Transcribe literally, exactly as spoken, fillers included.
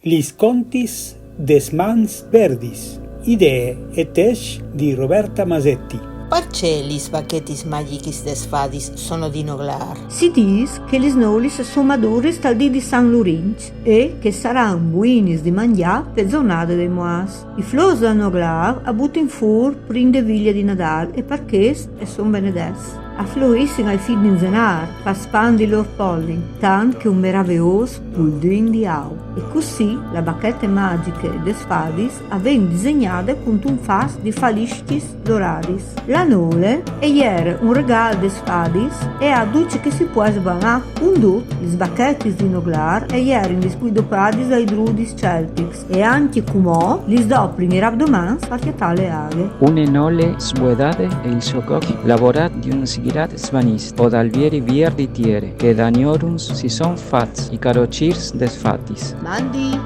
Lis contis des mans verdis. Idee e tescj di Roberta Masetti. Parcè lis bachetis magichis des fadis sono di noglar? Si dis che lis nolis a son maduris tal dì di San Lurinç e che a saran buinis di mangjâ pe zornade dai muarts. I flôrs dal noglar a butin fûr prin de vilie di Nadâl e par chest a son benedets. A florissin ae fin di Zenâr, par spandi il lôr polin, tant che un meraveôs puldin di au. E cussì la bachete magjiche des fadis a ven disegnade cuntun fas di faliscjis doradis. La nole e jere un regâl des fadis e a dut ce che si pues sbamâ. Cun dut, lis bachetis di noglar e jerin dispès dopradis dai druidis celtics e ancje cumò lis doprin i rabdomants par cjatâ la aghe. Une nole svuedade e il so còc lavorât di un sighirat svanist o dal vieri vier di tiere, che dagnorums si son fats i carocîrs des fadis. Mandi,